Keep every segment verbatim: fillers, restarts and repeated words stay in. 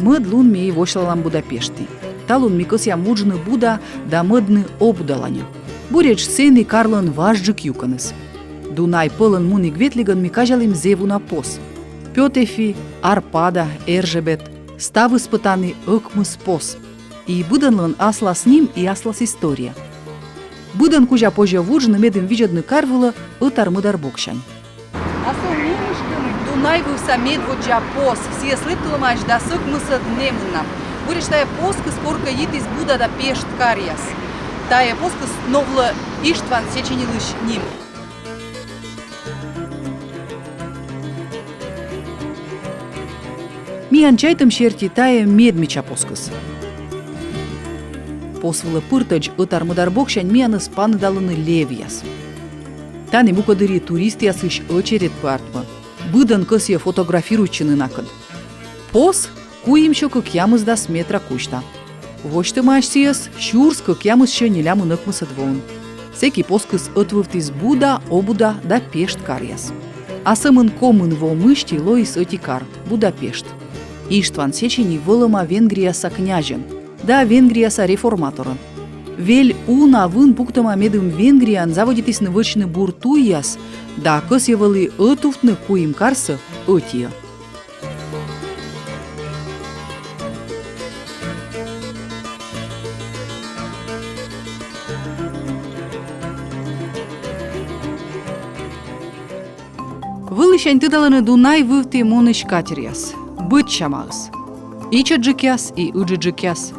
Мӧд лун ми восьлалам Будапештті. Талун ми кӧсъям вуджны Буда да мӧдны Обудаланьӧ. Буретш сэні карлӧн важджык юкӧныс. Дунай пӧлӧн мунігветлігӧн ми казялім зэв уна пос. Пётефи, Арпада, Эржебет. Ставыс пӧ тані ӧкмыс пос. И быдӧнлӧн аслас ним и аслас история. Быдӧн кузя позьӧ вуджны, медым видзӧдны кар вылӧ ӧтар-мӧдар боксянь. А со нинышкын Дунай вывса медводдза пос, сійӧс лэптылӧмаӧсь дас ӧкмысӧд нэмын на. Буретш тайӧ поскыс коркӧ йитіс Буда да Пешт каръяс. Тайӧ поскыс новлӧ Иштван Сеченьлысь ним. Миян чайтӧм серти тайӧ медмича поскыс. Пос вылӧ пыртӧдз ӧтар-мӧдар боксянь миянӧс паныдалӧны левъяс. Тані мукӧддырйи туристъясысь ӧчеред пӧ артмӧ. Быдӧн кӧсйӧ фотографируйтчыны накӧд. Пос куимсё кӧкъямысдас метра кузьта. Восьтӧмаӧсь сійӧс сюрс кӧкъямыссё нелямын ӧкмысӧд воын. Сэки поскыс ӧтвывтіс Буда, Обуда да Пешт каръяс. А сӧмын комын во мысти лоис ӧти кар — Будапешт. Иштван Сечени вӧлӧма Венгрияса князьӧн да Венгрияса реформаторӧн. Вель уна вын пуктӧма, медым Венгрияын заводитісны вӧчны бур туйяс, да кӧсйӧ вӧлі ӧтувтны куим карсӧ ӧтиӧ. Вылісянь тыдалӧны Дунай вывті мунысь катеръяс. Быдсямаыс. Ичӧтджыкъяс и ыджыдджыкъяс.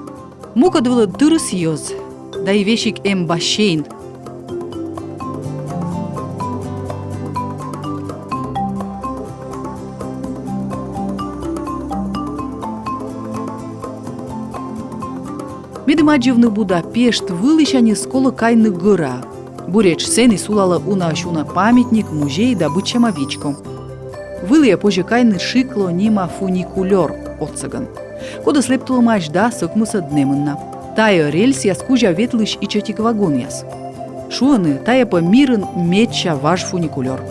Мукӧд вылын тырыс йӧз, да и весиг эм бассейн. Медым аддзывны Будапешт, вылісяньыс колӧ кайны гӧраӧ. Буретш сэні сулалӧ унаысь уна памятник, музей да быдсяма вичко. Выліӧ позьӧ кайны Шикло нима фуникулёр отсӧгӧн, кодӧс лэптылӧмаӧсь дас ӧкмысӧд нэмын на. Тайӧ рельсъяс кузя ветлысь ичӧтик вагонъяс. Шуӧны, тайӧ пӧ мирын медся важ фуникулёр.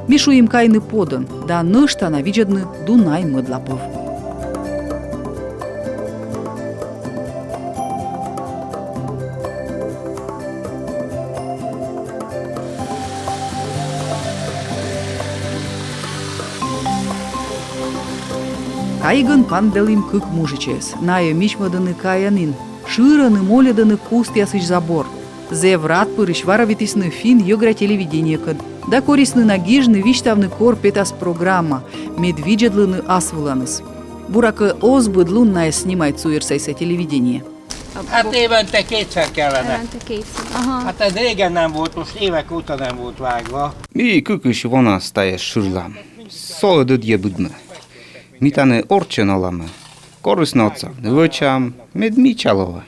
Ми шуим кайны подӧн да нӧшта на видзӧдны Дунай мӧдлапӧв. Кайигӧн паныдалім кык мужичӧйӧс. Найӧ мичмӧдӧны каян ин, шырӧны, молитӧны кустъясысь забор. Зэв рад пырысь варовитісны финн-йӧгра телевидениекӧд да корисны на гижны, висьтавны, кор петас программа, мед видзӧдлыны ас выланыс. Буракӧ, оз быд лун найӧс снимайтны суйӧрсайсӧ телевидение. А ты вон такие церкви, да? Вон такие церкви. Ага. А то дорога нам вот, уж и вакута нам вот вагло. Ми кыкысь вонас тайӧс шырлам. Со ӧд ӧдйӧ быдмӧ. Ми тані орччӧн оламӧ. Корисны отсавны вӧчам, мед мича лоӧ.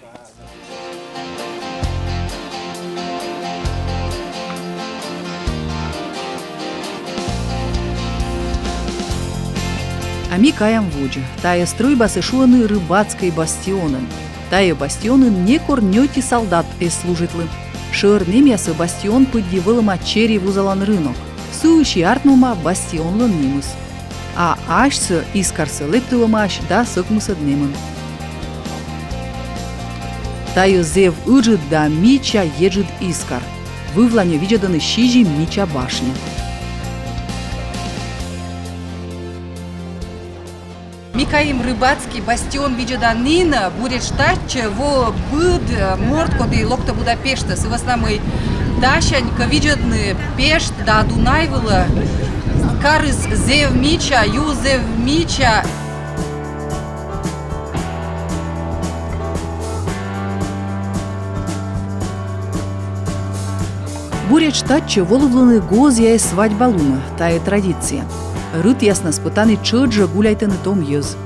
А ми каям водзӧ. Тайӧ стрӧйбасӧ шуӧны рыбацкӧй бастионӧн. Тайӧ бастионын некор ньӧти салдат эз служитлы. Шӧр нэмъясӧ бастион пыдди вӧлӧма чери вузалан рынок. Сыысь и артмӧма бастионлӧн нимыс. А асьсӧ Искарсӧ лэптылӧмаӧсь дас ӧкмысӧд нэмын. Тайӧ зэв ыджыд да мича еджыд Искар. Вывланьӧ видзӧдӧны сизим мича башня. Ми каим рыбацкӧй бастион видзӧдан ин, буретш татчӧ воӧ быд морт, коді локтӧ Будапештӧ. Сы вӧсна мый тасянь кӧ видзӧдны Пешт да Дунай вылӧ, карыс зэв мича, ю зэв мича. Буретш татчӧ волывлӧны гозъяяс свадьба лунӧ, тайӧ традиция. Рытъяснас пӧ тані тшӧтш жӧ гуляйтӧны том йӧз.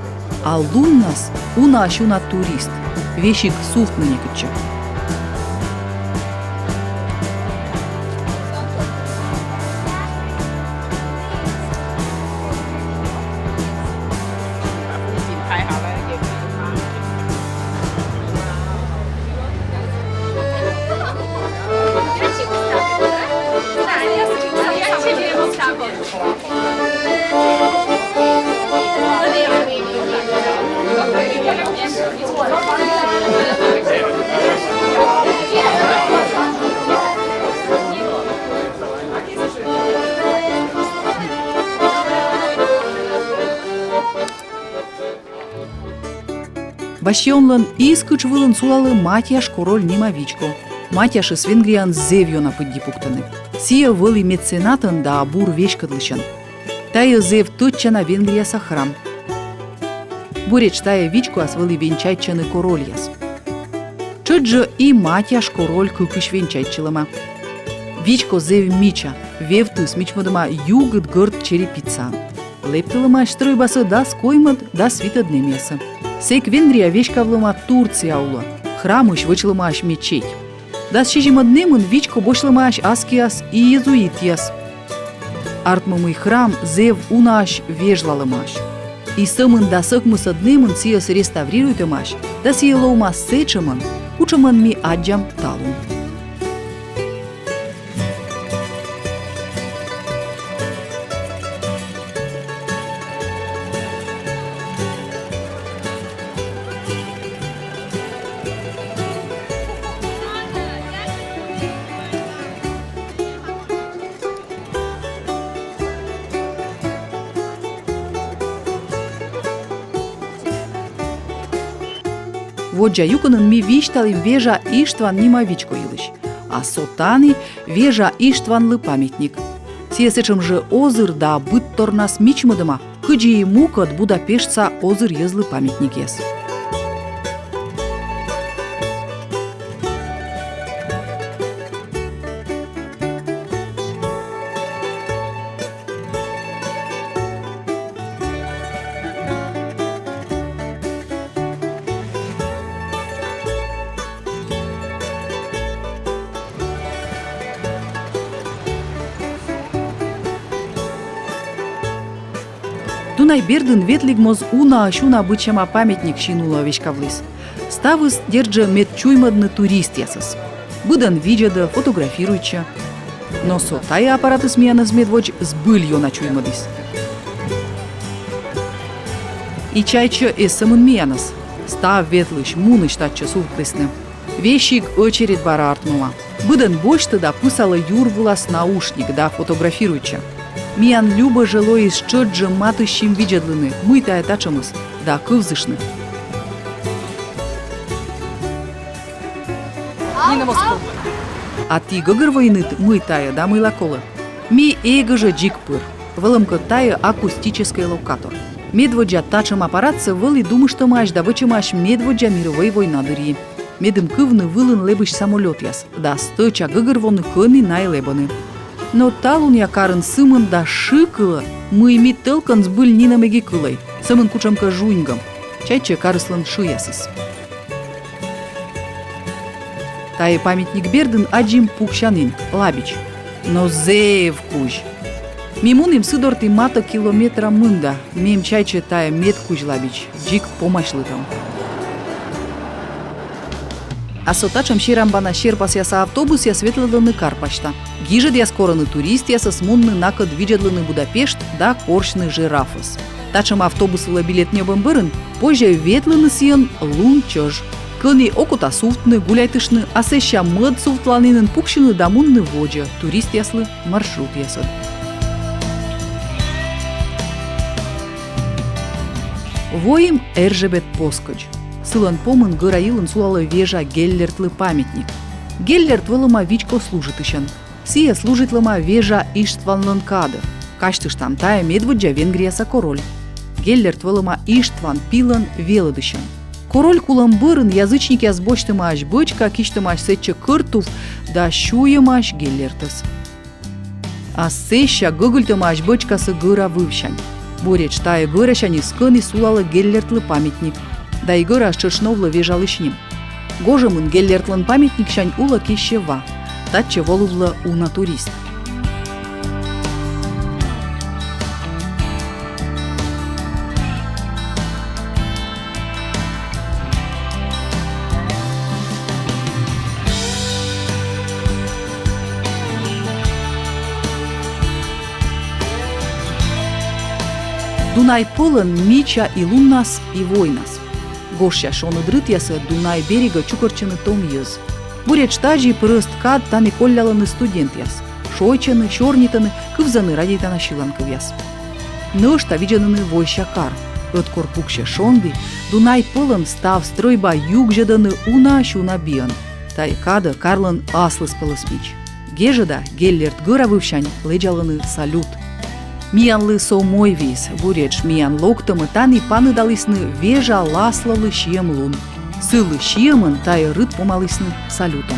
А луннас унаысь уна турист, весиг сувтны некытчӧ. Сиёнлӧн искытш вылын сулалӧ Матьяш король нима вичко. Матьяшӧс Венгрияын зэв ёна пыдди пуктӧны. Сійӧ вӧлі меценатӧн да бур веськӧдлысьӧн. Тайӧ зэв тӧдчана Венгрияса храм. Буретш тайӧ вичкоас вӧлі венчайтчӧны корольяс. Тшӧтш жӧ и Матьяш король кыкысь венчайтчылӧма. Вичко зэв мича, вевтыс мичмӧдӧма югыд гӧрд черепицаӧн. Лэптылӧмаӧсь стрӧйбасӧ дас коймӧд, дас витӧд нэмъясӧ. Сэк Венгрия веськавлӧма Турция улӧ. Храмысь вӧчлӧмаӧсь мечеть. Дас сизимӧд нэмын вичко босьтлӧмаӧсь аскиас иезуитъяс. Артмӧ, мый храм зэв унаысь вежлалӧмаӧсь. И сӧмын дас ӧкмысӧд нэмын сійӧс реставрируйтӧмаӧсь, да сійӧ лоӧма сэтшӧмӧн, кутшӧмӧн ми аддзам талун. Воддза юкӧнын ми висьталім вежа Иштван нима вичко йылысь. А со тані вежа Иштванлы памятник. Сійӧ сэтшӧм жӧ озыр да быдторнас мичмӧдӧма, кыдзи и мукӧд Будапештса озыр йӧзлы памятникъяс. Дунай бердын ветліг моз унаысь уна быдсяма памятник син улӧ веськавліс. Ставыс, дерт жӧ, мед чуймӧдны туристъясӧс. Быдӧн видзӧдӧ, фотографируйтчӧ. Но со тайӧ аппаратыс миянӧс медводз збыль ёна чуймӧдіс. И чайтсьӧ эз сӧмын миянӧс. Став ветлысь, мунысь татчӧ сувтлісны. Весиг ӧчередь бара артмӧма. Быдӧн босьтӧ да пысалӧ юр вылас наушник да фотографируйтчӧ. Миян любӧ жӧ лоис тшӧтш жӧ матыстчим видзӧдлыны, мый тайӧ татшӧмыс, да кывзыштны. Нина Москва. А ті гӧгӧрвоинныд, мый тайӧ да мыйла колӧ? Ми эг жӧ дзик пыр. Вӧлӧмкӧ, тайӧ акустическӧй локатор. Медводдза татшӧм аппаратсӧ вӧлі думыштӧмаӧсь да вӧчӧмаӧсь медводдза мирӧвӧй война дырйи. Медым кывны вылын лэбысь самолётъяс да стӧча гӧгӧрвоны, кӧні найӧ лэбӧны. Но талунъя карын сы мында шыкылӧ, мый ми тӧлкӧн збыль нинӧм эг и кылӧй, сӧмын кутшӧмкӧ жуньгӧм. Чайтсьӧ карыслӧн шыясыс. Тайӧ памятник бердын аддзим пуксянін, лабич. Но зэв кузь. Ми мунім сы дорті матӧ километра мында. Мем чайтсьӧ, тайӧ медкузь лабич, дзик помасьлытӧм. А со татшӧм серамбана серпасъяса автобусъяс ветлӧдлӧны кар пасьта. Гижӧдъяс корӧны туристъясӧс мунны накӧд видзӧдлыны Будапешт да корсьны жирафӧс. Татшӧм автобус вылӧ билет ньӧбӧм бӧрын позьӧ ветлыны сійӧн лун чӧж. Кӧні окота сувтны, гуляйтыштны, а сэсся мӧд сувтланінын пуксьыны да мунны водзӧ туристъяслы маршрутъясӧд. Воим Эржебет поскӧдз. Сылӧн помын гӧра йылын сулалӧ вежа Геллертлы памятник. Геллерт вӧлӧма вичко служитысьӧн. Сійӧ служитлӧма вежа Иштванлӧн кадӧ. Казьтыштам, тайӧ медводдза Венгрияса король. Геллерт вӧлӧма Иштван пилӧн велӧдысьӧн. Король кулӧм бӧрын язычникъяс босьтӧмаӧсь бӧчка, кисьтӧмаӧсь сэтчӧ кӧрт тув да сюйӧмаӧсь Геллертӧс. А сэсся гӧгыльтӧмаӧсь бӧчкасӧ гӧра вывсянь. Буретш тайӧ гӧрасяньыс кӧні сулалӧ Геллертлы памятник. Да и гӧраыс тшӧтш новлӧ вежалысь ним. Гожӧмын Геллертлӧн памятниксянь улӧ киссьӧ ва. Татчӧ волывлӧ уна турист. Дунай пӧлӧн мича и луннас, и войнас. Гожся шоныд рытъясӧ Дунай берегӧ чукӧртчӧны том йӧз. Буретш тадзи прӧст кад тані коллялӧны студентъяс. Шойччӧны, сёрнитӧны, кывзӧны радейтана сьыланкывъяс. Нӧшта видзӧдӧны войся кар. Ӧткор пуксьӧ шонді, Дунай пӧлӧн став стрӧйба югзьӧдӧны унаысь уна биӧн. Тайӧ кадӧ карлӧн аслыспӧлӧс мич. Гежӧда Геллерт гӧра вывсянь лэдзалӧны салют. Миянлы со мойвиис, буретш миян локтӧмӧ тані паныдалісны вежа лас лолы сиӧм лун. Сылы сиӧмӧн тайӧ рыт помалісны салютӧн.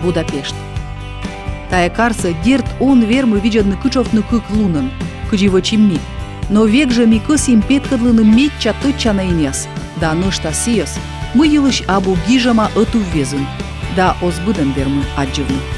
Будапешт. Тайӧ карсӧ, дерт, он вермы видзӧдны кытшовтны кык лунӧн, кыдзи вӧчим ми. Но век жӧ ми кӧсйим петкӧдлыны медся тӧдчана инъяс да нӧшта сійӧс, мый йылысь абу гижӧма ӧтуввезйын да оз быдӧн вермы аддзывны.